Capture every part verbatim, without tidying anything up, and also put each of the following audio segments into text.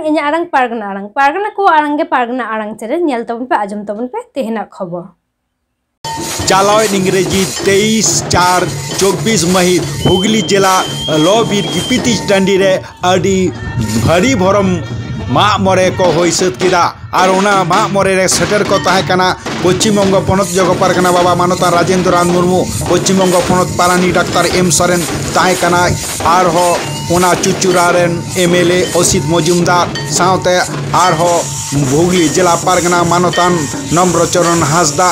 ᱤᱧᱟᱹᱜ ᱟᱲᱟᱝ ᱯᱟᱨᱜᱟᱱᱟ ᱟᱲᱟᱝ, ᱯᱟᱨᱜᱟᱱᱟ ᱠᱚᱣᱟᱜ ᱟᱲᱟᱝ ᱜᱮ ᱯᱟᱨᱜᱟᱱᱟ ᱟᱲᱟᱝ ᱪᱮᱱᱮᱞ ᱧᱮᱞ ᱛᱟᱵᱚᱱ ᱯᱮ, ᱟᱸᱡᱚᱢ ᱛᱟᱵᱚᱱ ᱯᱮ ᱛᱮᱦᱮᱧᱟᱜ ᱠᱷᱚᱵᱚᱨ᱾ ᱪᱟᱞᱟᱣᱮᱱ ᱤᱝᱨᱮᱡᱤ ᱛᱮᱭᱤᱥ ᱪᱟᱨ ᱪᱚᱵᱵᱤᱥ ᱢᱟᱹᱦᱤᱛ ᱦᱩᱜᱽᱞᱤ ᱡᱮᱞᱟ ᱞᱚ ᱵᱤᱨ ᱜᱤᱯᱤᱛᱤᱡ ᱴᱟᱺᱰᱤ ᱨᱮ ᱟᱹᱰᱤ ᱵᱷᱟᱹᱨᱤ ᱵᱷᱚᱨᱚᱢ ᱢᱟᱜ ᱢᱚᱬᱮ ᱠᱚ ᱦᱩᱭ ᱥᱟᱹᱛ ᱠᱮᱫᱟ᱾ ᱟᱨ ᱚᱱᱟ ᱢᱟᱜ ᱢᱚᱬᱮ ᱨᱮ ᱥᱮᱴᱮᱨ ᱠᱚ ᱛᱟᱦᱮᱸ ᱠᱟᱱᱟ ᱯᱚᱪᱷᱤᱢ ᱵᱚᱝᱜᱚ ᱯᱚᱱᱚᱛ ᱡᱚᱜᱚ ᱯᱟᱨᱜᱟᱱᱟ ᱵᱟᱵᱟ ᱢᱟᱱᱚᱛᱟᱱ ᱨᱟᱡᱮᱱᱫᱨᱚ ᱱᱟᱛᱷ ᱢᱩᱨᱢᱩ, ᱯᱚᱪᱷᱤᱢ ᱵᱚᱝᱜᱚ ᱯᱚᱱᱚᱛ ᱯᱟᱨᱟᱱᱤ ᱰᱟᱠᱛᱟᱨ ᱮᱢ ᱥᱚᱨᱮᱱ ᱛᱟᱦᱮᱸ ᱠᱟᱱᱟᱭ, ᱟᱨᱦᱚᱸ ᱚᱱᱟ ᱪᱩᱪᱩᱲᱟ ᱨᱮᱱ ᱮᱢ ᱮᱞ ᱮ ᱚᱥᱤᱛ ᱢᱚᱡᱩᱢᱫᱟᱨ ᱥᱟᱶᱛᱮ ᱟᱨᱦᱚᱸ ᱦᱩᱜᱽᱞᱤ ᱡᱮᱞᱟ ᱯᱟᱨᱜᱟᱱᱟ ᱢᱟᱱᱚᱛᱟᱱ ᱱᱚᱢᱨᱚᱪᱚᱨᱚᱱ ᱦᱟᱸᱥᱫᱟ,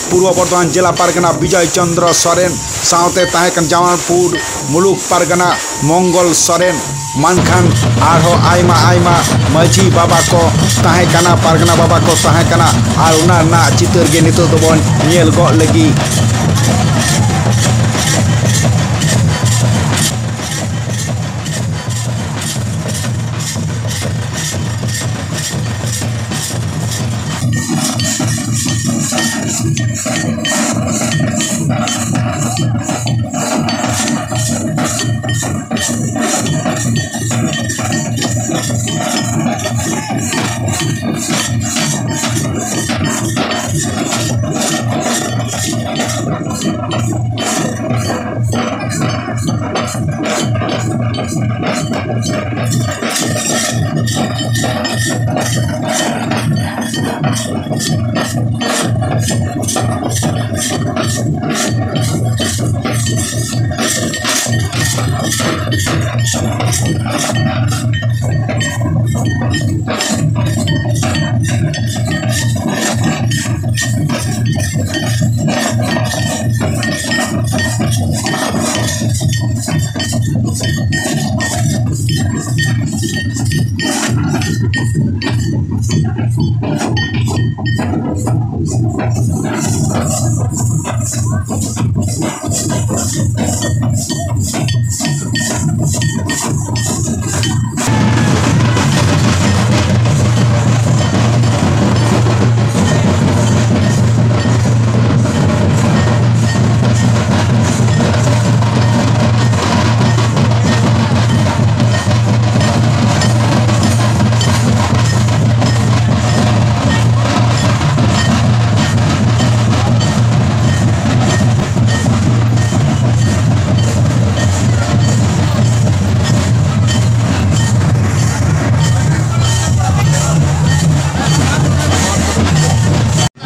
ᱯᱩᱨᱵᱚ ᱵᱚᱨᱫᱷᱚᱢᱟᱱ ᱡᱮᱞᱟ ᱯᱟᱨᱜᱟᱱᱟ ᱵᱤᱡᱚᱭ ᱪᱚᱱᱫᱨᱚ ᱥᱚᱨᱮᱱ ᱥᱟᱶᱛᱮ ᱛᱟᱦᱮᱸ ᱠᱟᱱ ᱡᱟᱢᱟᱞᱯᱩᱨ ᱢᱩᱞᱩᱠ ᱯᱟᱨᱜᱟᱱᱟ ᱢᱚᱝᱜᱚᱞ ᱥᱚᱨᱮᱱ, ᱢᱮᱱᱠᱷᱟᱱ ᱟᱨᱦᱚᱸ ᱟᱭᱢᱟ ᱟᱭᱢᱟ ᱢᱟᱹᱡᱷᱤ ᱵᱟᱵᱟ ᱠᱚ ᱛᱟᱦᱮᱸ ᱠᱟᱱᱟ, ᱯᱟᱨᱜᱟᱱᱟ ᱵᱟᱵᱟ ᱠᱚ ᱛᱟᱦᱮᱸ ᱠᱟᱱᱟ᱾ ᱟᱨ ᱚᱱᱟ ᱨᱮᱱᱟᱜ ᱪᱤᱛᱟᱹᱨ ᱜᱮ ᱱᱤᱛᱚᱜ ᱫᱚᱵᱚᱱ ᱧᱮᱞ ᱜᱚᱫ ᱞᱟᱹᱜᱤᱫ᱾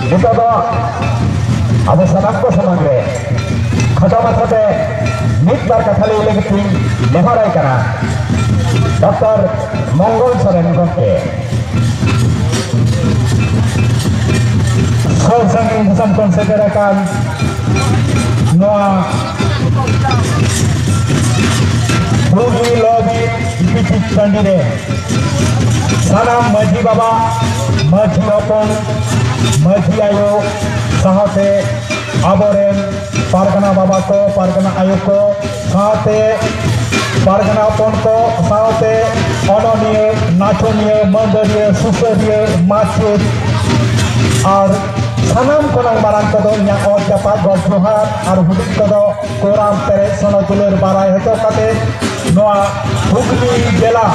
ᱱᱤᱛᱚᱜ ᱫᱚ ᱟᱵᱚ ᱥᱟᱱᱟᱢ ᱠᱚ ᱥᱟᱢᱟᱝ ᱨᱮ ᱠᱷᱟᱴᱚ ᱢᱟᱪᱷᱟᱛᱮ ᱢᱤᱫ ᱵᱟᱨ ᱠᱟᱛᱷᱟ ᱞᱟᱹᱭ ᱞᱟᱹᱜᱤᱫ ᱤᱧ ᱱᱮᱦᱚᱨᱟᱭ ᱠᱟᱱᱟ ᱰᱚᱠᱴᱚᱨ ᱢᱚᱝᱜᱚᱞ ᱥᱚᱨᱮᱱ ᱜᱚᱢᱠᱮ᱾ ᱥᱩᱨ ᱥᱟᱺᱜᱤᱧ ᱫᱤᱥᱚᱢ ᱠᱷᱚᱱ ᱥᱮᱴᱮᱨ ᱟᱠᱟᱱ ᱱᱚᱣᱟ ᱵᱩᱜᱤ ᱞᱚᱵᱤ ᱯᱤᱪᱷᱤ ᱴᱟᱺᱰᱤ ᱨᱮ ᱥᱟᱱᱟᱢ ᱢᱟᱹᱡᱷᱤ ᱵᱟᱵᱟ, ᱢᱟᱹᱡᱷᱤ ᱦᱚᱯᱚᱱ, ᱢᱟᱹᱡᱷᱤ ᱟᱭᱳ ᱥᱟᱶᱛᱮ ᱟᱵᱚᱨᱮᱱ ᱯᱟᱨᱜᱟᱱᱟ ᱵᱟᱵᱟ ᱠᱚ, ᱯᱟᱨᱜᱟᱱᱟ ᱟᱭᱳ ᱠᱚ, ᱥᱟᱶᱛᱮ ᱯᱟᱨᱜᱟᱱᱟ ᱦᱚᱯᱚᱱ ᱠᱚ, ᱥᱟᱶᱛᱮ ᱚᱱᱚᱞᱤᱭᱟᱹ, ᱱᱟᱪᱚᱱᱤᱭᱟᱹ, ᱢᱟᱹᱫᱟᱹᱲᱤᱭᱟᱹ, ᱥᱩᱥᱟᱹᱨᱤᱭᱟᱹ, ᱢᱟᱪᱮᱫ ᱟᱨ ᱥᱟᱱᱟᱢ ᱠᱷᱚᱱᱟᱜ ᱢᱟᱨᱟᱝ ᱠᱚᱫᱚ ᱤᱧᱟᱹᱜ ᱚᱛ ᱡᱟᱯᱟᱜ ᱜᱚᱰ ᱡᱚᱦᱟᱨ ᱟᱨ ᱦᱩᱰᱤᱧ ᱠᱚᱫᱚ ᱠᱚᱨᱟᱢ ᱯᱮᱨᱮᱡ ᱥᱚᱱᱚ ᱫᱩᱞᱟᱹᱲ ᱵᱟᱲᱟᱭ ᱦᱚᱪᱚ ᱠᱟᱛᱮ ᱱᱚᱣᱟ ᱦᱩᱜᱽᱞᱤ ᱡᱮᱞᱟ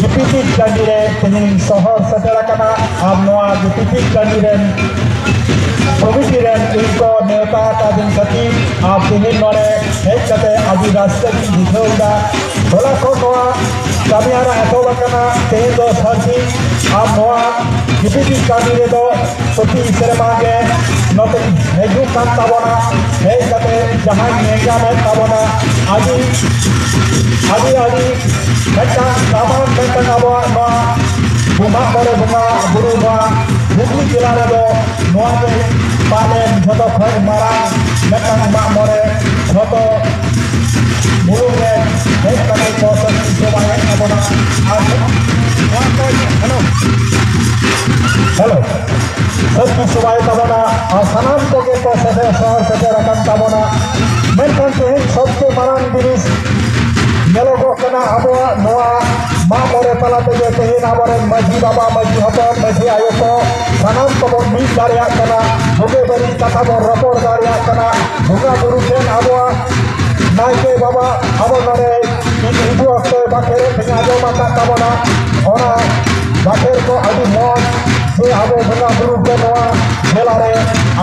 ᱜᱤᱯᱤᱛᱤᱡ ᱴᱟᱺᱰᱤ ᱨᱮ ᱛᱮᱦᱮᱧ ᱥᱚᱦᱚᱨ ᱥᱮᱴᱮᱨ ᱟᱠᱟᱱᱟ᱾ ᱟᱨ ᱱᱚᱣᱟ ᱜᱤᱯᱤᱛᱤᱡ ᱴᱟᱺᱰᱤ ᱨᱮᱱ ᱠᱚᱢᱤᱴᱤ ᱨᱮᱱ ᱤᱧ ᱠᱚ ᱱᱮᱣᱛᱟ ᱟᱠᱟᱫᱤᱧ ᱠᱷᱟᱹᱛᱤᱨ ᱟᱨ ᱛᱮᱦᱮᱧ ᱱᱚᱰᱮ ᱦᱮᱡ ᱠᱟᱛᱮ ᱟᱹᱰᱤ ᱨᱟᱹᱥᱠᱟᱹ ᱜᱤᱧ ᱵᱩᱡᱷᱟᱹᱣ ᱮᱫᱟ᱾ ᱦᱚᱞᱟ ᱠᱷᱚᱱ ᱱᱚᱣᱟ ᱠᱟᱹᱢᱤ ᱦᱚᱨᱟ ᱮᱛᱚᱦᱚᱵ ᱟᱠᱟᱱᱟ, ᱛᱮᱦᱮᱧ ᱫᱚ ᱥᱟᱹᱨᱫᱤ᱾ ᱟᱨ ᱱᱚᱣᱟ ᱜᱤᱯᱤᱛᱤᱡ ᱴᱟᱺᱰᱤ ᱨᱮᱫᱚ ᱯᱨᱚᱛᱤ ᱥᱮᱨᱢᱟ ᱜᱮ ᱱᱚᱛᱮ ᱦᱤᱡᱩᱜ ᱠᱟᱱ ᱛᱟᱵᱚᱱᱟ᱾ ᱦᱮᱡ ᱠᱟᱛᱮ ᱡᱟᱦᱟᱸᱭ ᱧᱮᱞᱧᱟᱢᱮᱫ ᱛᱟᱵᱚᱱᱟ, ᱟᱹᱰᱤ ᱟᱹᱰᱤ ᱟᱹᱰᱤ ᱢᱤᱫᱴᱟᱝ ᱫᱟᱢᱟᱱ ᱢᱤᱫᱴᱟᱝ ᱟᱵᱚᱣᱟᱜ ᱱᱚᱣᱟ ᱵᱚᱸᱜᱟ ᱢᱚᱬᱮ ᱵᱚᱸᱜᱟ ᱵᱩᱨᱩ ᱱᱚᱣᱟ ᱦᱩᱜᱽᱞᱤ ᱡᱮᱞᱟ ᱨᱮᱫᱚ ᱱᱚᱣᱟ ᱜᱮ ᱯᱟᱞᱮᱱ ᱡᱷᱚᱛᱚ ᱠᱷᱚᱱ ᱢᱟᱨᱟᱝ ᱢᱤᱫᱴᱟᱝ ᱢᱟᱜ ᱢᱚᱬᱮ᱾ ᱡᱷᱚᱛᱚ ᱢᱩᱞᱩᱠ ᱨᱮ ᱦᱮᱡ ᱠᱟᱛᱮ ᱠᱚ ᱥᱟᱹᱠᱷᱤ ᱥᱮᱵᱟᱭᱮᱫ ᱛᱟᱵᱚᱱᱟ᱾ ᱟᱨ ᱦᱮᱞᱳ, ᱦᱮᱞᱳ, ᱥᱟᱹᱠᱷᱤ ᱥᱮᱵᱟᱭᱮᱫ ᱛᱟᱵᱚᱱᱟ᱾ ᱟᱨ ᱥᱟᱱᱟᱢ ᱠᱚᱜᱮ ᱠᱚ ᱥᱮᱴᱮᱨ, ᱥᱚᱦᱚᱨ ᱥᱮᱴᱮᱨ ᱟᱠᱟᱱ ᱛᱟᱵᱚᱱᱟ᱾ ᱢᱮᱱᱠᱷᱟᱱ ᱛᱮᱦᱮᱧ ᱥᱚᱵᱪᱮ ᱢᱟᱨᱟᱝ ᱡᱤᱱᱤᱥ ᱧᱮᱞᱚᱜᱚᱜ ᱠᱟᱱᱟ, ᱟᱵᱚᱣᱟᱜ ᱱᱚᱣᱟ ᱢᱟᱜ ᱢᱚᱬᱮ ᱛᱟᱞᱟ ᱛᱮᱜᱮ ᱛᱮᱦᱮᱧ ᱟᱵᱚᱨᱮᱱ ᱢᱟᱹᱡᱷᱤ ᱵᱟᱵᱟ, ᱢᱟᱹᱡᱷᱤ ᱦᱚᱯᱚᱱ, ᱢᱟᱹᱡᱷᱤ ᱟᱭᱳ ᱠᱚ ᱥᱟᱱᱟᱢ ᱠᱚᱵᱚᱱ ᱢᱤᱫ ᱫᱟᱲᱮᱭᱟᱜ ᱠᱟᱱᱟ, ᱵᱩᱜᱤ ᱵᱟᱹᱲᱤᱡ ᱠᱟᱛᱷᱟ ᱵᱚᱱ ᱨᱚᱯᱚᱲ ᱫᱟᱲᱮᱭᱟᱜ ᱠᱟᱱᱟ᱾ ᱵᱚᱸᱜᱟ ᱵᱩᱨᱩ ᱴᱷᱮᱱ ᱟᱵᱚᱣᱟᱜ ᱱᱟᱭᱠᱮ ᱵᱟᱵᱟ ᱟᱵᱚ ᱱᱚᱰᱮ ᱦᱤᱡᱩᱜ ᱚᱠᱛᱚ ᱵᱟᱠᱷᱮᱲ ᱮ ᱟᱸᱡᱚᱢ ᱟᱠᱟᱫ ᱛᱟᱵᱚᱱᱟ, ᱚᱱᱟ ᱵᱟᱠᱷᱮᱲ ᱠᱚ ᱟᱹᱰᱤ ᱢᱚᱡᱽ ᱡᱮ ᱟᱵᱚ ᱵᱚᱸᱜᱟ ᱵᱩᱨᱩ ᱠᱚ ᱱᱚᱣᱟ ᱢᱮᱞᱟ ᱨᱮ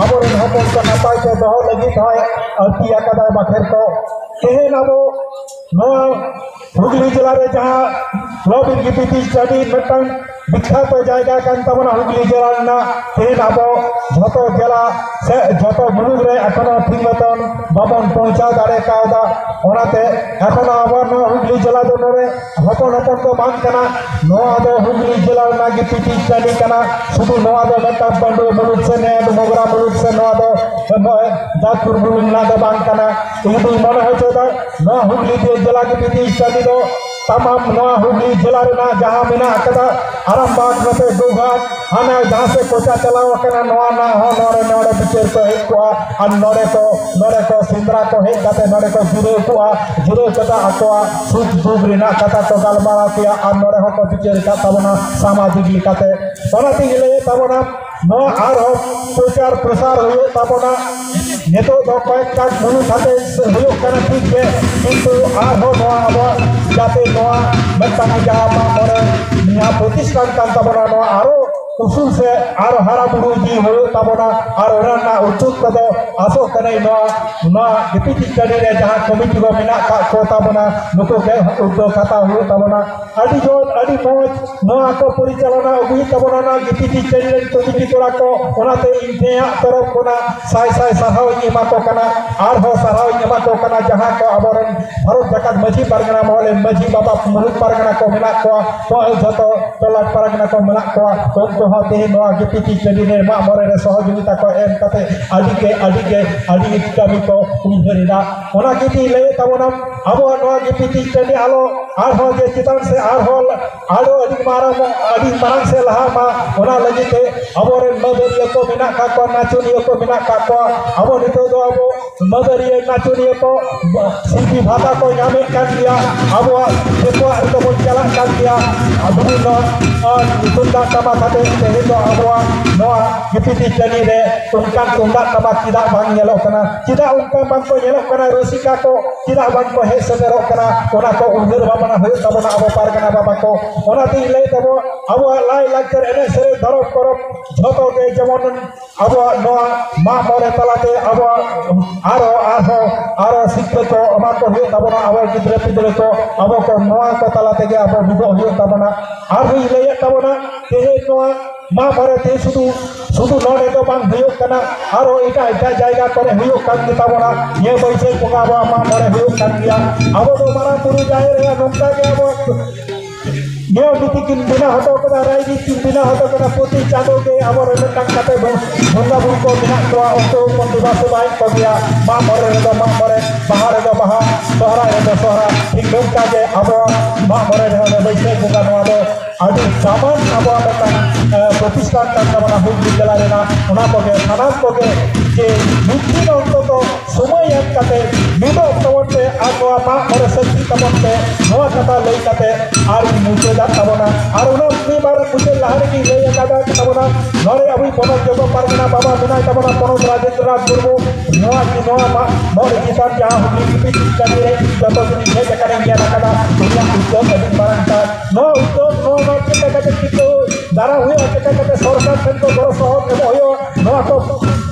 ᱟᱵᱚᱨᱮᱱ ᱦᱚᱯᱚᱱ ᱠᱚ ᱱᱟᱯᱟᱭ ᱛᱮ ᱫᱚᱦᱚ ᱞᱟᱹᱜᱤᱫ ᱦᱚᱸᱭ ᱟᱹᱲᱛᱤ ᱟᱠᱟᱫᱟᱭ ᱵᱟᱠᱷᱮᱲ ᱠᱚ᱾ ᱛᱮᱦᱮᱧ ᱟᱵᱚ ᱱᱚᱣᱟ ᱦᱩᱜᱽᱞᱤ ᱡᱮᱞᱟ ᱨᱮ ᱡᱟᱦᱟᱸ ᱞᱚ ᱵᱤᱨ ᱜᱤᱯᱤᱛᱤ ᱥᱴᱟᱰᱤ ᱢᱤᱫᱴᱟᱝ ᱵᱤᱠᱠᱷᱟᱛᱚ ᱡᱟᱭᱜᱟ ᱠᱟᱱ ᱛᱟᱵᱚᱱᱟ ᱦᱩᱜᱽᱞᱤ ᱡᱮᱞᱟ ᱨᱮᱱᱟᱜ᱾ ᱛᱮᱦᱮᱧ ᱟᱵᱚ ᱡᱷᱚᱛᱚ ᱡᱮᱞᱟ ᱥᱮ ᱡᱷᱚᱛᱚ ᱢᱩᱞᱩᱠ ᱨᱮ ᱮᱠᱷᱚᱱᱚ ᱴᱷᱤᱠ ᱢᱚᱛᱚᱱ ᱵᱟᱵᱚᱱ ᱯᱳᱣᱪᱷᱟᱣ ᱫᱟᱲᱮ ᱠᱟᱣᱫᱟ᱾ ᱚᱱᱟᱛᱮ ᱮᱠᱷᱚᱱᱚ ᱟᱵᱚ ᱱᱚᱣᱟ ᱦᱩᱜᱽᱞᱤ ᱡᱮᱞᱟ ᱫᱚ ᱱᱚᱰᱮ ᱦᱚᱯᱚᱱ ᱦᱚᱯᱚᱱ ᱫᱚ ᱵᱟᱝ ᱠᱟᱱᱟ᱾ ᱱᱚᱣᱟ ᱫᱚ ᱦᱩᱜᱽᱞᱤ ᱡᱮᱞᱟ ᱨᱮᱱᱟᱜ ᱜᱤᱯᱤᱛᱤ ᱥᱴᱟᱰᱤ ᱠᱟᱱᱟ᱾ ᱥᱩᱫᱷᱩ ᱱᱚᱣᱟ ᱫᱚ ᱢᱤᱫᱴᱟᱝ ᱯᱟᱹᱰᱩᱣᱟᱹ ᱢᱩᱞᱩᱠ ᱥᱮ ᱱᱮᱰ ᱢᱚᱜᱽᱨᱟ ᱢᱩᱞᱩᱠ ᱥᱮ ᱱᱚᱣᱟ ᱫᱚ ᱱᱚᱜᱼᱚᱭ ᱡᱟᱡᱽᱯᱩᱨ ᱢᱩᱞᱩᱠ ᱨᱮᱱᱟᱜ ᱫᱚ ᱵᱟᱝ ᱠᱟᱱᱟ᱾ ᱤᱧ ᱫᱩᱧ ᱢᱚᱱᱮ ᱦᱚᱪᱚᱭᱮᱫᱟ ᱱᱚᱣᱟ ᱦᱩᱜᱽᱞᱤ ᱡᱮᱞᱟ ᱜᱤᱯᱤᱛᱤ ᱥᱴᱟᱰᱤ ᱫᱚ ᱛᱟᱢᱟᱢ ᱱᱚᱣᱟ ᱦᱩᱜᱽᱞᱤ ᱡᱮᱞᱟ ᱨᱮᱱᱟᱜ ᱡᱟᱦᱟᱸ ᱢᱮᱱᱟᱜ ᱟᱠᱟᱫᱟ, ᱟᱨᱟᱢᱵᱟᱜᱽ ᱱᱚᱛᱮ ᱜᱳᱜᱷᱟᱴ, ᱦᱟᱱᱟ ᱡᱟᱦᱟᱸ ᱥᱮᱫ ᱠᱚᱪᱟ ᱪᱟᱞᱟᱣ ᱟᱠᱟᱱᱟ, ᱱᱚᱣᱟ ᱨᱮᱱᱟᱜ ᱦᱚᱸ ᱱᱚᱰᱮ, ᱱᱚᱰᱮ ᱵᱤᱪᱟᱹᱨ ᱠᱚ ᱦᱮᱡ ᱠᱚᱜᱼᱟ᱾ ᱟᱨ ᱱᱚᱰᱮ ᱠᱚ, ᱱᱚᱰᱮ ᱠᱚ ᱥᱮᱸᱫᱽᱨᱟ ᱠᱚ ᱦᱮᱡ ᱠᱟᱛᱮ ᱱᱚᱰᱮ ᱠᱚ ᱡᱤᱨᱟᱹᱣ ᱠᱚᱜᱼᱟ᱾ ᱡᱤᱨᱟᱹᱣ ᱠᱟᱛᱮ ᱟᱠᱚᱣᱟᱜ ᱥᱩᱠ ᱫᱩᱠ ᱨᱮᱱᱟᱜ ᱠᱟᱛᱷᱟ ᱠᱚ ᱜᱟᱞᱢᱟᱨᱟᱣ ᱠᱮᱭᱟ᱾ ᱟᱨ ᱱᱚᱰᱮ ᱦᱚᱸᱠᱚ ᱵᱤᱪᱟᱹᱨ ᱟᱠᱟᱫ ᱛᱟᱵᱚᱱᱟ ᱥᱟᱢᱟᱡᱤᱠ ᱞᱮᱠᱟᱛᱮ᱾ ᱚᱱᱟᱛᱮᱧ ᱞᱟᱹᱭᱮᱫ ᱛᱟᱵᱚᱱᱟ, ᱱᱚᱣᱟ ᱟᱨᱦᱚᱸ ᱯᱨᱚᱪᱟᱨ ᱯᱨᱚᱥᱟᱨ ᱦᱩᱭᱩᱜ ᱛᱟᱵᱚᱱᱟ᱾ ᱱᱤᱛᱚᱜ ᱫᱚ ᱠᱚᱭᱮᱠᱴᱟ ᱢᱩᱞᱩᱠ ᱟᱛᱮ ᱦᱩᱭᱩᱜ ᱠᱟᱱᱟ, ᱴᱷᱤᱠ ᱜᱮ, ᱠᱤᱱᱛᱩ ᱟᱨᱦᱚᱸ ᱱᱚᱣᱟ ᱟᱵᱚᱣᱟᱜ ᱡᱟᱛᱮ ᱱᱚᱣᱟ ᱢᱤᱫᱴᱟᱝ ᱡᱟᱦᱟᱸ ᱢᱟᱜ ᱢᱚᱬᱮ ᱱᱤᱭᱟᱹ ᱯᱨᱚᱛᱤᱥᱴᱷᱟᱱ ᱠᱟᱱ ᱛᱟᱵᱚᱱᱟ, ᱱᱚᱣᱟ ᱟᱨᱚ ᱩᱥᱩᱞ ᱥᱮ ᱟᱨᱚ ᱦᱟᱨᱟ ᱵᱩᱨᱩ ᱤᱫᱤ ᱦᱩᱭᱩᱜ ᱛᱟᱵᱚᱱᱟ᱾ ᱟᱨ ᱚᱱᱟ ᱨᱮᱱᱟᱜ ᱩᱫᱽᱫᱮᱥᱥᱚ ᱫᱚ ᱟᱥᱚᱜ ᱠᱟᱹᱱᱟᱹᱧ ᱱᱚᱣᱟ, ᱱᱚᱣᱟ ᱜᱤᱯᱤᱛᱤ ᱥᱴᱟᱰᱤ ᱨᱮ ᱡᱟᱦᱟᱸ ᱠᱚᱢᱤᱴᱤ ᱠᱚ ᱢᱮᱱᱟᱜ ᱟᱠᱟᱫ ᱠᱚ ᱛᱟᱵᱚᱱᱟ, ᱱᱩᱠᱩ ᱜᱮ ᱩᱫᱽᱫᱳᱜᱽ ᱦᱟᱛᱟᱣ ᱦᱩᱭᱩᱜ ᱛᱟᱵᱚᱱᱟ᱾ ᱟᱹᱰᱤ ᱡᱳᱨ, ᱟᱹᱰᱤ ᱢᱚᱡᱽ ᱱᱚᱣᱟ ᱠᱚ ᱯᱚᱨᱤᱪᱟᱞᱚᱱᱟ ᱟᱹᱜᱩᱭᱮᱫ ᱛᱟᱵᱚᱱᱟ ᱚᱱᱟ ᱜᱤᱯᱤᱛᱤ ᱥᱴᱟᱰᱤ ᱨᱮᱱ ᱠᱚᱢᱤᱴᱤ ᱠᱚᱲᱟ ᱠᱚ᱾ ᱚᱱᱟᱛᱮ ᱤᱧ ᱴᱷᱮᱱᱟᱜ ᱛᱚᱨᱚᱯ ᱠᱷᱚᱱᱟᱜ ᱥᱟᱭ ᱥᱟᱭ ᱥᱟᱨᱦᱟᱣ ᱤᱧ ᱮᱢᱟ ᱠᱚ ᱠᱟᱱᱟ᱾ ᱟᱨᱦᱚᱸ ᱥᱟᱨᱦᱟᱣ ᱤᱧ ᱮᱢᱟ ᱠᱚ ᱠᱟᱱᱟ ᱡᱟᱦᱟᱸ ᱠᱚ ᱟᱵᱚᱨᱮᱱ ᱵᱷᱟᱨᱚᱛ ᱡᱟᱠᱟᱛ ᱢᱟᱹᱡᱷᱤ ᱯᱟᱨᱜᱟᱱᱟ ᱢᱚᱦᱚᱞ ᱨᱮᱱ ᱢᱟᱹᱡᱷᱤ ᱵᱟᱵᱟ ᱢᱩᱞᱩᱠ ᱯᱟᱨᱜᱟᱱᱟ ᱠᱚ ᱢᱮᱱᱟᱜ ᱠᱚᱣᱟ, ᱱᱚᱜᱼᱚᱭ ᱡᱷᱚᱛᱚ ᱴᱚᱞᱟ ᱯᱟᱨᱜᱟᱱᱟ ᱠᱚ ᱢᱮᱱᱟᱜ ᱠᱚᱣᱟ, ᱩᱱᱠᱩ ᱦᱚᱸ ᱛᱮᱦᱮᱧ ᱱᱚᱣᱟ ᱜᱤᱯᱤᱛᱤ ᱥᱴᱟᱰᱤ ᱨᱮ ᱢᱟᱜ ᱢᱚᱬᱮ ᱨᱮ ᱥᱚᱦᱚᱡᱳᱜᱤᱛᱟ ᱠᱚ ᱮᱢ ᱠᱟᱛᱮ ᱟᱹᱰᱤ ᱜᱮ, ᱟᱹᱰᱤ ᱜᱮ, ᱟᱹᱰᱤ ᱠᱟᱹᱢᱤ ᱠᱚ ᱩᱭᱦᱟᱹᱨ ᱮᱫᱟ᱾ ᱚᱱᱟ ᱜᱤᱯᱤᱛᱤ ᱞᱟᱹᱭᱮᱫ ᱛᱟᱵᱚᱱᱟ, ᱟᱵᱚᱣᱟᱜ ᱱᱚᱣᱟ ᱜᱤᱯᱤᱛᱤ ᱥᱴᱟᱰᱤ ᱟᱞᱚ ᱟᱨᱦᱚᱸ ᱡᱮ ᱪᱮᱛᱟᱱ ᱥᱮ ᱟᱨᱦᱚᱸ ᱟᱨᱚ ᱟᱹᱰᱤ ᱢᱟᱨᱟᱝ, ᱟᱹᱰᱤ ᱢᱟᱨᱟᱝ ᱥᱮᱫ ᱞᱟᱦᱟ ᱢᱟ, ᱚᱱᱟ ᱞᱟᱹᱜᱤᱫ ᱛᱮ ᱟᱵᱚᱨᱮᱱ ᱢᱟᱹᱫᱟᱹᱲᱤᱭᱟᱹ ᱠᱚ ᱢᱮᱱᱟᱜ ᱠᱟᱜ ᱠᱚᱣᱟ, ᱱᱟᱪᱚᱱᱤᱭᱟᱹ ᱠᱚ ᱢᱮᱱᱟᱜ ᱠᱟᱜ ᱠᱚᱣᱟ᱾ ᱟᱵᱚ ᱱᱤᱛᱚᱜ ᱫᱚ ᱟᱵᱚ ᱢᱟᱹᱫᱟᱹᱲᱤᱭᱟᱹ ᱱᱟᱪᱚᱱᱤᱭᱟᱹ ᱠᱚ ᱥᱤᱞᱯᱤ ᱵᱷᱟᱛᱟ ᱠᱚ ᱧᱟᱢᱮᱫ ᱠᱟᱱ ᱜᱮᱭᱟ, ᱟᱵᱚᱣᱟᱜ ᱡᱚᱛᱚᱣᱟᱜ ᱨᱮᱫᱚ ᱵᱚᱱ ᱪᱟᱞᱟᱜ ᱠᱟᱱ ᱜᱮᱭᱟ᱾ ᱟᱵᱚ ᱫᱚ, ᱟᱨ ᱛᱩᱢᱫᱟᱜ ᱴᱟᱢᱟᱠ ᱟᱛᱮ ᱛᱮᱦᱮᱧ ᱫᱚ ᱟᱵᱚᱣᱟᱜ ᱱᱚᱣᱟ ᱜᱤᱯᱤᱛᱤ ᱴᱟᱺᱰᱤ ᱨᱮ ᱚᱱᱠᱟᱱ ᱛᱩᱢᱫᱟᱜ ᱴᱟᱢᱟᱠ ᱪᱮᱫᱟᱜ ᱵᱟᱝ ᱧᱮᱞᱚᱜ ᱠᱟᱱᱟ? ᱪᱮᱫᱟᱜ ᱚᱱᱠᱟ ᱵᱟᱝ ᱠᱚ ᱧᱮᱞᱚᱜ ᱠᱟᱱᱟ? ᱨᱩᱥᱤᱠᱟ ᱠᱚ ᱪᱮᱫᱟᱜ ᱵᱟᱝ ᱠᱚ ᱦᱮᱡ ᱥᱮᱴᱮᱨᱚᱜ ᱠᱟᱱᱟ? ᱚᱱᱟ ᱠᱚ ᱩᱭᱦᱟᱹᱨ ᱵᱷᱟᱵᱽᱱᱟ ᱦᱩᱭᱩᱜ ᱛᱟᱵᱚᱱᱟ ᱟᱵᱚ ᱯᱟᱨᱜᱟᱱᱟ ᱵᱟᱵᱟ ᱠᱚ᱾ ᱚᱱᱟᱛᱤᱧ ᱞᱟᱹᱭ ᱛᱟᱵᱚᱱ, ᱟᱵᱚᱣᱟᱜ ᱞᱟᱭ ᱞᱟᱠᱪᱟᱨ, ᱮᱱᱮᱡ ᱥᱮᱨᱮᱧ, ᱫᱷᱚᱨᱚᱢ ᱯᱚᱨᱚᱵᱽ ᱡᱷᱚᱛᱚ ᱜᱮ ᱡᱮᱢᱚᱱ ᱟᱵᱚᱣᱟᱜ ᱱᱚᱣᱟ ᱢᱟᱜ ᱢᱚᱬᱮ ᱛᱟᱞᱟᱛᱮ ᱟᱵᱚᱣᱟᱜ ᱟᱨᱚ, ᱟᱨᱦᱚᱸ, ᱟᱨᱚ ᱥᱤᱠᱷᱱᱟᱹᱛ ᱠᱚ ᱮᱢᱟ ᱠᱚ ᱦᱩᱭᱩᱜ ᱛᱟᱵᱚᱱᱟ᱾ ᱟᱵᱚ ᱜᱤᱫᱽᱨᱟᱹ ᱯᱤᱫᱽᱨᱟᱹ ᱠᱚ ᱟᱵᱚ ᱠᱚ ᱱᱚᱣᱟ ᱠᱚ ᱛᱟᱞᱟ ᱛᱮᱜᱮ ᱟᱵᱚ ᱢᱤᱫᱚᱜ ᱦᱩᱭᱩᱜ ᱛᱟᱵᱚᱱᱟ᱾ ᱟᱨᱦᱚᱸᱧ ᱞᱟᱹᱭᱮᱫ ᱛᱟᱵᱚᱱᱟ, ᱛᱮᱦᱮᱧ ᱱᱚᱣᱟ ᱢᱟᱜ ᱢᱚᱬᱮ ᱛᱮ ᱥᱩᱫᱷᱩ, ᱥᱩᱫᱷᱩ ᱱᱚᱰᱮ ᱫᱚ ᱵᱟᱝ ᱦᱩᱭᱩᱜ ᱠᱟᱱᱟ, ᱟᱨᱚ ᱮᱴᱟᱜ ᱮᱴᱟᱜ ᱡᱟᱭᱜᱟ ᱠᱚᱨᱮ ᱦᱩᱭᱩᱜ ᱠᱟᱱ ᱜᱮ ᱛᱟᱵᱚᱱᱟ᱾ ᱱᱤᱭᱟᱹ ᱵᱟᱹᱭᱥᱟᱹᱠᱷ ᱵᱚᱸᱜᱟ ᱟᱵᱚᱣᱟᱜ ᱢᱟᱜ ᱢᱚᱬᱮ ᱦᱩᱭᱩᱜ ᱠᱟᱱ ᱜᱮᱭᱟ᱾ ᱟᱵᱚ ᱫᱚ ᱢᱟᱨᱟᱝ ᱵᱩᱨᱩ ᱡᱟᱦᱮᱨ ᱟᱭᱳ ᱱᱚᱝᱠᱟ ᱜᱮ ᱟᱵᱚ ᱱᱤᱭᱚᱢ ᱱᱤᱛᱤ ᱠᱤᱱ ᱵᱮᱱᱟᱣ ᱦᱚᱴᱚ ᱠᱟᱫᱟ, ᱨᱟᱭᱨᱤᱛ ᱠᱤᱱ ᱵᱮᱱᱟᱣ ᱦᱚᱴᱚ ᱠᱟᱫᱟ᱾ ᱯᱨᱚᱛᱤ ᱪᱟᱸᱫᱳ ᱜᱮ ᱟᱵᱚᱨᱮᱱ ᱢᱤᱫᱴᱟᱝ ᱠᱟᱛᱮ ᱵᱚᱸ-, ᱵᱚᱸᱜᱟ ᱵᱩᱨᱩ ᱠᱚ ᱢᱮᱱᱟᱜ ᱠᱚᱣᱟ, ᱩᱱᱠᱩ ᱵᱚᱱ ᱫᱮᱵᱟ ᱥᱮᱵᱟᱭᱮᱫ ᱠᱚᱜᱮᱭᱟ᱾ ᱢᱟᱜ ᱢᱚᱬᱮ ᱨᱮᱫᱚ ᱢᱟᱜ ᱢᱚᱬᱮ, ᱵᱟᱦᱟ ᱨᱮᱫᱚ ᱵᱟᱦᱟ, ᱥᱚᱦᱨᱟᱭ ᱨᱮᱫᱚ ᱥᱚᱦᱨᱟᱭ᱾ ᱴᱷᱤᱠ ᱱᱚᱝᱠᱟ ᱜᱮ ᱟᱵᱚ ᱢᱟᱜ ᱢᱚᱬᱮ ᱨᱮᱦᱚᱸ ᱵᱟᱹᱭᱥᱟᱹᱠᱷ ᱵᱚᱸᱜᱟ ᱱᱚᱣᱟ ᱫᱚ ᱟᱹᱰᱤ ᱫᱟᱢᱟᱱ ᱟᱵᱚᱣᱟᱜ ᱢᱤᱫᱴᱟᱝ, ᱮ, ᱯᱨᱚᱛᱤᱥᱴᱷᱟᱱ ᱠᱟᱱ ᱛᱟᱵᱚᱱᱟ ᱦᱩᱜᱽᱞᱤ ᱡᱮᱞᱟ ᱨᱮᱱᱟᱜ᱾ ᱚᱱᱟ ᱠᱚᱜᱮ ᱥᱟᱱᱟᱢ ᱠᱚᱜᱮ ᱡᱮ ᱢᱤᱫ ᱫᱤᱱ ᱚᱱᱛᱚᱛᱚ ᱥᱚᱢᱚᱭ ᱮᱢ ᱠᱟᱛᱮ ᱢᱤᱫᱚᱜ ᱛᱟᱵᱚᱱ ᱯᱮ ᱟᱨ ᱱᱚᱣᱟ ᱢᱟᱜ ᱢᱚᱬᱮ ᱥᱟᱹᱠᱷᱤ ᱛᱟᱵᱚᱱ ᱯᱮ, ᱱᱚᱣᱟ ᱠᱟᱛᱷᱟ ᱞᱟᱹᱭ ᱠᱟᱛᱮ ᱟᱨ ᱤᱧ ᱢᱩᱪᱟᱹᱫᱟᱜ ᱛᱟᱵᱚᱱᱟ᱾ ᱟᱨ ᱚᱱᱟ ᱢᱤᱫ ᱵᱟᱨ ᱢᱩᱪᱟᱹᱫ ᱞᱟᱦᱟ ᱨᱮᱜᱮᱧ ᱞᱟᱹᱭ ᱟᱠᱟᱫᱟ ᱛᱟᱵᱚᱱᱟ, ᱱᱚᱰᱮ ᱟᱵᱚ ᱯᱚᱱᱚᱛ ᱡᱚᱜᱚ ᱯᱟᱨᱜᱟᱱᱟ ᱵᱟᱵᱟ ᱢᱮᱱᱟᱭ ᱛᱟᱵᱚᱱᱟ, ᱯᱚᱱᱚᱛ ᱨᱟᱡᱮᱱᱫᱨᱚ ᱱᱟᱛᱷ ᱢᱩᱨᱢᱩ, ᱱᱚᱣᱟ ᱠᱤ ᱱᱚᱣᱟ ᱢᱟᱜ ᱢᱚᱬᱮ ᱪᱮᱛᱟᱱ ᱡᱟᱦᱟᱸ ᱦᱩᱰᱤᱧ ᱦᱩᱰᱤᱧ ᱠᱟᱹᱢᱤ ᱨᱮ ᱡᱚᱛᱚ ᱫᱤᱱ ᱦᱮᱡ ᱟᱠᱟᱱᱟ, ᱧᱮᱞ ᱟᱠᱟᱫᱟ, ᱩᱱᱤᱭᱟᱜ ᱩᱫᱽᱫᱳᱜᱽ ᱟᱹᱰᱤ ᱢᱟᱨᱟᱝ ᱠᱟᱱ᱾ ᱱᱚᱣᱟ ᱩᱫᱽᱫᱳᱜᱽ, ᱱᱚᱣᱟ ᱱᱚᱣᱟ ᱪᱮᱫ ᱞᱮᱠᱟ ᱠᱟᱛᱮ ᱪᱤᱠᱟᱹ ᱫᱟᱨᱟ ᱦᱩᱭᱩᱜᱼᱟ, ᱪᱮᱫ ᱞᱮᱠᱟ ᱠᱟᱛᱮ ᱥᱚᱨᱠᱟᱨ ᱴᱷᱮᱱ ᱠᱚ ᱜᱚᱲᱚ ᱥᱚᱦᱚᱫ ᱮᱢᱚᱜ ᱦᱩᱭᱩᱜᱼᱟ, ᱱᱚᱣᱟ ᱠᱚ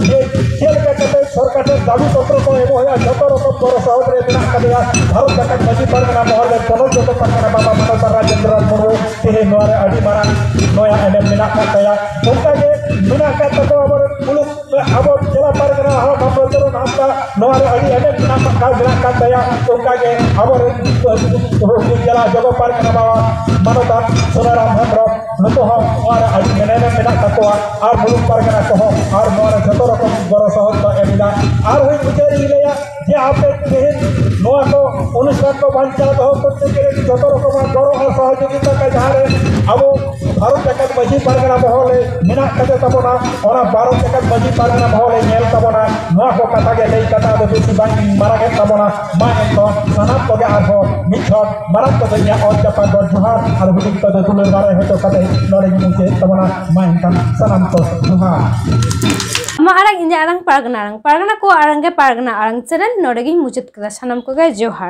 ᱡᱮ ᱪᱮᱫ ᱞᱮᱠᱟ ᱠᱟᱛᱮ ᱥᱚᱨᱠᱟᱨ ᱴᱷᱮᱱ ᱫᱟᱹᱵᱤ ᱯᱚᱛᱨᱚ ᱠᱚ ᱮᱢᱚᱜ ᱦᱩᱭᱩᱜᱼᱟ, ᱡᱚᱛᱚ ᱨᱚᱠᱚᱢ ᱜᱚᱲᱚ ᱥᱚᱦᱚᱫ ᱨᱮ ᱢᱮᱱᱟᱜ ᱟᱠᱟᱫᱮᱭᱟ᱾ ᱵᱷᱟᱨᱚᱛ ᱡᱟᱠᱟᱛ ᱢᱟᱹᱡᱷᱤ ᱯᱟᱨᱜᱟᱱᱟ ᱢᱚᱦᱚᱞ ᱨᱮᱱ ᱯᱚᱱᱚᱛ ᱡᱚᱜᱚ ᱯᱟᱨᱜᱟᱱᱟ ᱵᱟᱵᱟ ᱢᱟᱱᱚᱛᱟᱱ ᱨᱟᱡᱮᱱᱫᱨᱚ ᱱᱟᱛᱷ ᱢᱩᱨᱢᱩ ᱛᱮᱦᱮᱧ ᱱᱚᱣᱟ ᱨᱮ ᱟᱹᱰᱤ ᱢᱟᱨᱟᱝ ᱱᱚᱣᱟ ᱮᱱᱮᱢ ᱢᱮᱱᱟᱜ ᱟᱠᱟᱫ ᱛᱟᱭᱟ᱾ ᱚᱱᱠᱟ ᱜᱮ ᱢᱮᱱᱟᱜ ᱟᱠᱟᱫ ᱛᱟᱠᱚᱣᱟ ᱟᱵᱚᱨᱮᱱ ᱢᱩᱞᱩᱠ ᱟᱵᱚ ᱡᱮᱞᱟ ᱯᱟᱨᱜᱟᱱᱟ ᱦᱚᱲ ᱵᱟᱵᱞᱚᱪᱚᱨᱚᱱ ᱦᱟᱸᱥᱫᱟ ᱱᱚᱣᱟ ᱨᱮ ᱟᱹᱰᱤ ᱮᱱᱮᱢ ᱢᱮᱱᱟᱜ ᱟᱠᱟᱫ, ᱢᱮᱱᱟᱜ ᱟᱠᱟᱫ ᱛᱟᱭᱟ᱾ ᱚᱱᱠᱟ ᱜᱮ ᱟᱵᱚᱨᱮᱱ ᱦᱩᱜᱽᱞᱤ ᱡᱮᱞᱟ ᱡᱚᱜᱚ ᱯᱟᱨᱜᱟᱱᱟ ᱵᱟᱵᱟ ᱢᱟᱱᱚᱛᱟᱱ ᱥᱩᱱᱟᱨᱟᱢ ᱦᱮᱢᱵᱨᱚᱢ, ᱱᱩᱠᱩ ᱦᱚᱸ ᱱᱚᱣᱟ ᱨᱮ ᱟᱹᱰᱤ ᱮᱱᱮᱢ ᱢᱮᱱᱟᱜ ᱛᱟᱠᱚᱣᱟ᱾ ᱟᱨ ᱢᱩᱞᱩᱠ ᱯᱟᱨᱜᱟᱱᱟ ᱠᱚᱦᱚᱸ ᱟᱨ ᱱᱚᱣᱟ ᱨᱮ ᱡᱚᱛᱚ ᱨᱚᱠᱚᱢ ᱜᱚᱲᱚ ᱥᱚᱦᱚᱫ ᱠᱚ ᱮᱢ ᱮᱫᱟ᱾ ᱟᱨᱦᱚᱸ ᱢᱩᱪᱟᱹᱫ ᱨᱮᱧ ᱞᱟᱹᱭᱟ ᱡᱮ ᱟᱯᱮ ᱛᱮᱦᱮᱧ ᱱᱚᱣᱟ ᱠᱚ ᱚᱱᱩᱥᱴᱷᱟᱱ ᱠᱚ ᱵᱟᱧᱪᱟᱣ ᱫᱚᱦᱚ ᱠᱚᱨᱛᱮ ᱜᱮᱞᱮ ᱡᱚᱛᱚ ᱨᱚᱠᱚᱢᱟᱜ ᱜᱚᱲᱚ ᱟᱨ ᱥᱚᱦᱚᱡᱳᱜᱤᱛᱟ ᱠᱚ ᱡᱟᱦᱟᱸ ᱨᱮ ᱟᱵᱚ ᱵᱷᱟᱨᱚᱛ ᱡᱟᱠᱟᱛ ᱢᱟᱹᱡᱷᱤ ᱯᱟᱨᱜᱟᱱᱟ ᱢᱚᱦᱚᱞ ᱨᱮ ᱢᱮᱱᱟᱜ ᱠᱟᱫᱮ ᱛᱟᱵᱚᱱᱟ, ᱚᱱᱟ ᱵᱷᱟᱨᱚᱛ ᱡᱟᱠᱟᱛ ᱢᱟᱹᱡᱷᱤ ᱯᱟᱨᱜᱟᱱᱟ ᱢᱚᱦᱚᱞ ᱮ ᱧᱮᱞ ᱛᱟᱵᱚᱱᱟ᱾ ᱱᱚᱣᱟ ᱠᱚ ᱠᱟᱛᱷᱟ ᱜᱮ ᱞᱟᱹᱭ ᱠᱟᱛᱮ ᱟᱫᱚ ᱵᱮᱥᱤ ᱵᱟᱝ ᱢᱟᱨᱟᱝ ᱮᱫ ᱛᱟᱵᱚᱱᱟ᱾ ᱢᱟ ᱮᱱᱠᱷᱟᱱ ᱥᱟᱱᱟᱢ ᱠᱚᱜᱮ ᱟᱨᱦᱚᱸ ᱢᱤᱫ ᱪᱷᱚᱴ ᱢᱟᱨᱟᱝ ᱠᱚᱫᱚ ᱤᱧᱟᱹᱜ ᱚᱛ ᱡᱟᱯᱟᱜ ᱜᱚᱰ ᱡᱚᱦᱟᱨ ᱟᱨ ᱦᱩᱰᱤᱧ ᱠᱚᱫᱚ ᱫᱩᱞᱟᱹᱲ ᱵᱟᱲᱟᱭ ᱦᱚᱪᱚ ᱠᱟᱛᱮ ᱱᱚᱰᱮᱧ ᱢᱩᱪᱟᱹᱫ ᱛᱟᱵᱚᱱᱟ᱾ ᱢᱟ ᱮᱱᱠᱷᱟᱱ ᱥᱟᱱᱟᱢ ᱠᱚ ᱡᱚᱦᱟᱨ᱾ ᱟᱢᱟᱜ ᱟᱲᱟᱝ, ᱤᱧᱟᱹᱜ ᱟᱲᱟᱝ, ᱯᱟᱨᱜᱟᱱᱟ ᱟᱲᱟᱝ, ᱯᱟᱨᱜᱟᱱᱟ ᱠᱚᱣᱟᱜ ᱟᱲᱟᱝ ᱜᱮ ᱯᱟᱨᱜᱟᱱᱟ ᱟᱲᱟᱝ ᱪᱮᱱᱮᱞ ᱱᱚᱰᱮ ᱜᱤᱧ ᱢᱩᱪᱟᱹᱫ ᱠᱮᱫᱟ᱾ ᱥᱟᱱᱟᱢ ᱠᱚᱜᱮ ᱡᱚᱦᱟᱨ᱾